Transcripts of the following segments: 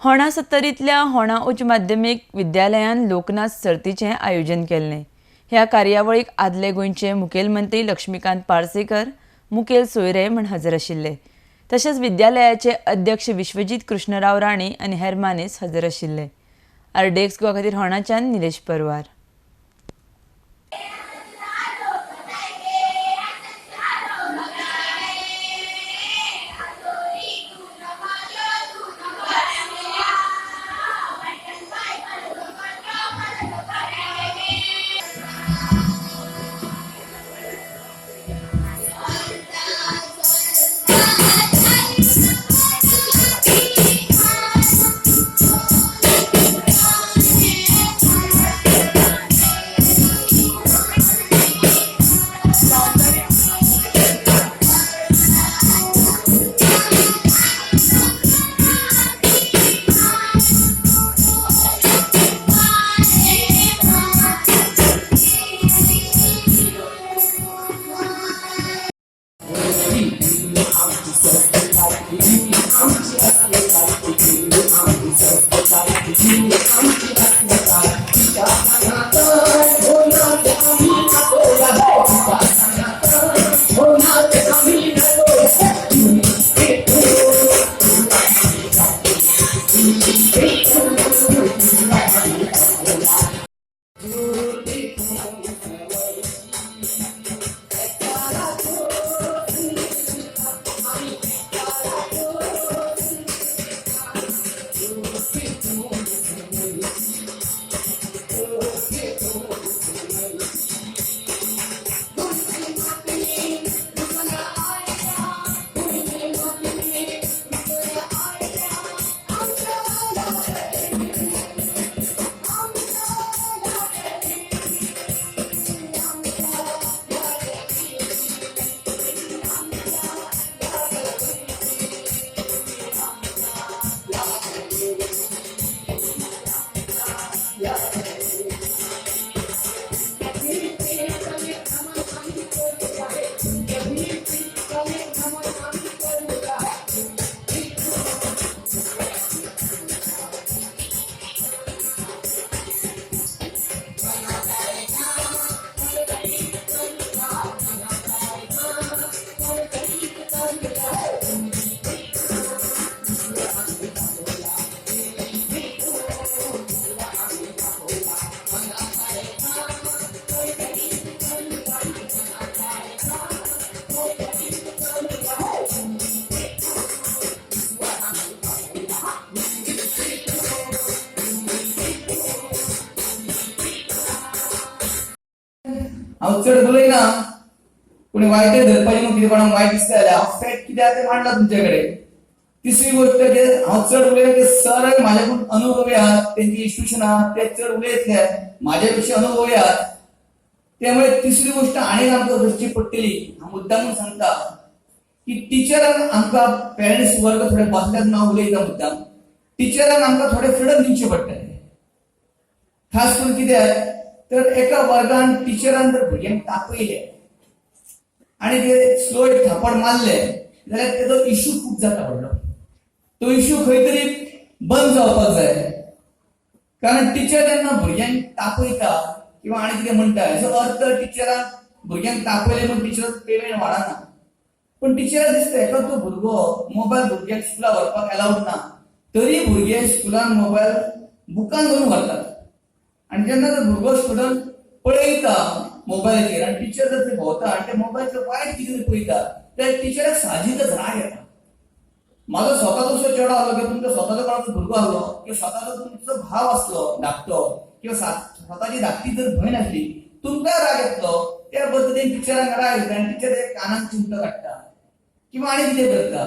होणा सत्तरींतल्या होणा उच्च माध्यमीक विद्यालयान लोकनाच सर्तीचें आयोजन केल्लें. ह्या कार्यावळीक आदले गोंयचे मुखेलमंत्री लक्ष्मीकांत पार्सेकर मुखेल सोयरे म्हण हजर आशिल्ले. तशेंच विद्यालयाचे अध्यक्ष विश्वजीत कृष्णराव राणे आनी हेर मानेस हजर आशिल्ले. आरडीएक्स गोवा खातीर होणाच्यान निलेश परवार. हांव चड उलयना, कोणी वायटय धरपाचें न्हू, कितें कोणाक वायट दिसता जाल्यार हांव फॅक्ट कितें आहा तें मांडला तुमचे कडेन. तिसरी गोष्ट की हांव चड उलयना की सर म्हाज्याकून अनुभवी आहात, तेंची इन्स्टिट्यूशन आहा, ते चड उलयतले, म्हाज्या पेक्षा अनुभवी आहात. त्यामुळे तिसरी गोष्ट आनी आमकां करची पडटली, हांव मुद्दामून सांगता की टिचरान आमकां पेरंट्स वर्ग थोडे बसल्यात ना उलयता मुद्दाम, टिचरान आमकां थोडे फ्रिडम दिवचें पडटलें. खास करून कित्याक तर एका वर्गान टिचरान जर भुरग्यांक तापयले आनी ते स्लो एक थापड मारले जाल्यार तेजो इशू खूब जाता व्हडलो. तो इशू खंय तरी बंद जावपाक जाय. कारण टिचर जेन्ना भुरग्यांक तापयता किंवा आनी कितें म्हणटा हेजो अर्थ टिचरान भुरग्यांक तापयले म्हूण टिचर पेमेंट वाडना. पण टिचराक दिसता एका तो भुरगो मोबायल भुरग्यांक स्कुलाक व्हरपाक एलावड ना, तरी भुरगे स्कुलान मोबायल बुकान घालून व्हरतात. आनी जेन्ना तो भुरगो स्टुडंट पळयता मोबायलाचेर आनी टिचर जर थंय भोंवता आनी ते मोबायलचेर वायट कितें पळयता त्या टिचराक साहजीकच राग येता. म्हाजो स्वताचो असो चेडो आसलो किंवा तुमचो स्वताचो कोणाचो भुरगो आसलो किंवा स्वताचो तुमचो भाव आसलो धाकटो किंवा स्वताची धाकटी जर भयण आसली तुमकां राग येतलो. त्या पद्दतीन टिचरांक राग येता आनी टिचर त्या कानाक चिमटो काडटा किंवा आनी कितें करता.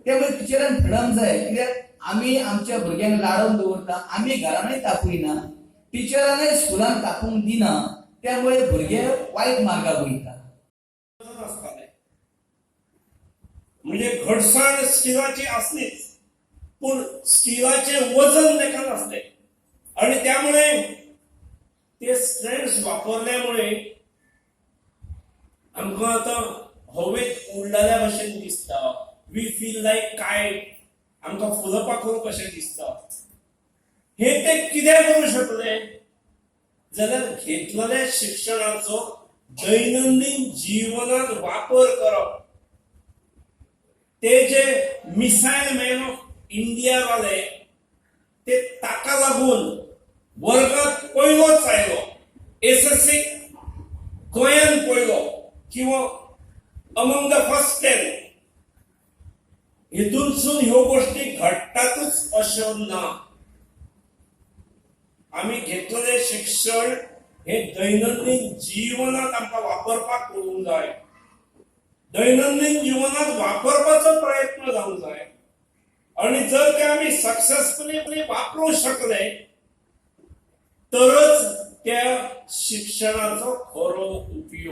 त्यामुळे टिचरान फ्रिडम जाय, कित्याक आमी आमच्या भुरग्यांक लाडोवन दवरता, आमी घरानूय तापयना, टिचरानय स्कुलान तापूंक दिना, त्यामुळे भुरगे वायट मार्गाक वयता. म्हणजे घटसाण स्टिलाची आसलीच, पूण स्टिलाचें वजन ताका नासलें आनी त्यामुळे ते स्ट्रेंड्स वापरल्यामुळे आमकां आतां हवेत उडलेल्या भशेन दिसता. We feel like kite, आमकां फुलां पाखरू कशें दिसता. हे ते कितें करूं शकले जाल्यार घेतलेल्या शिक्षणाचो दैनंदीन जीवनात वापर करप. ते जे मिसायल मॅन ऑफ इंडिया जाले ते ताका लागून वर्गात पयलोच आयलो, एसएससी गोंयान पयलो किंवा अमंग the first 10. हितूनसून ह्यो गोष्टी घडटातच अशें ना. आमी घेतलेलें शिक्षण हे दैनंदीन जीवनात आमकां वापरपाक कळूंक जाय, दैनंदीन जीवनात वापरपाचो प्रयत्न जावंक जाय आणि जर ते आमी सक्सेसफुली वापरूंक शकले तरच त्या शिक्षणाचो खरो उपयोग.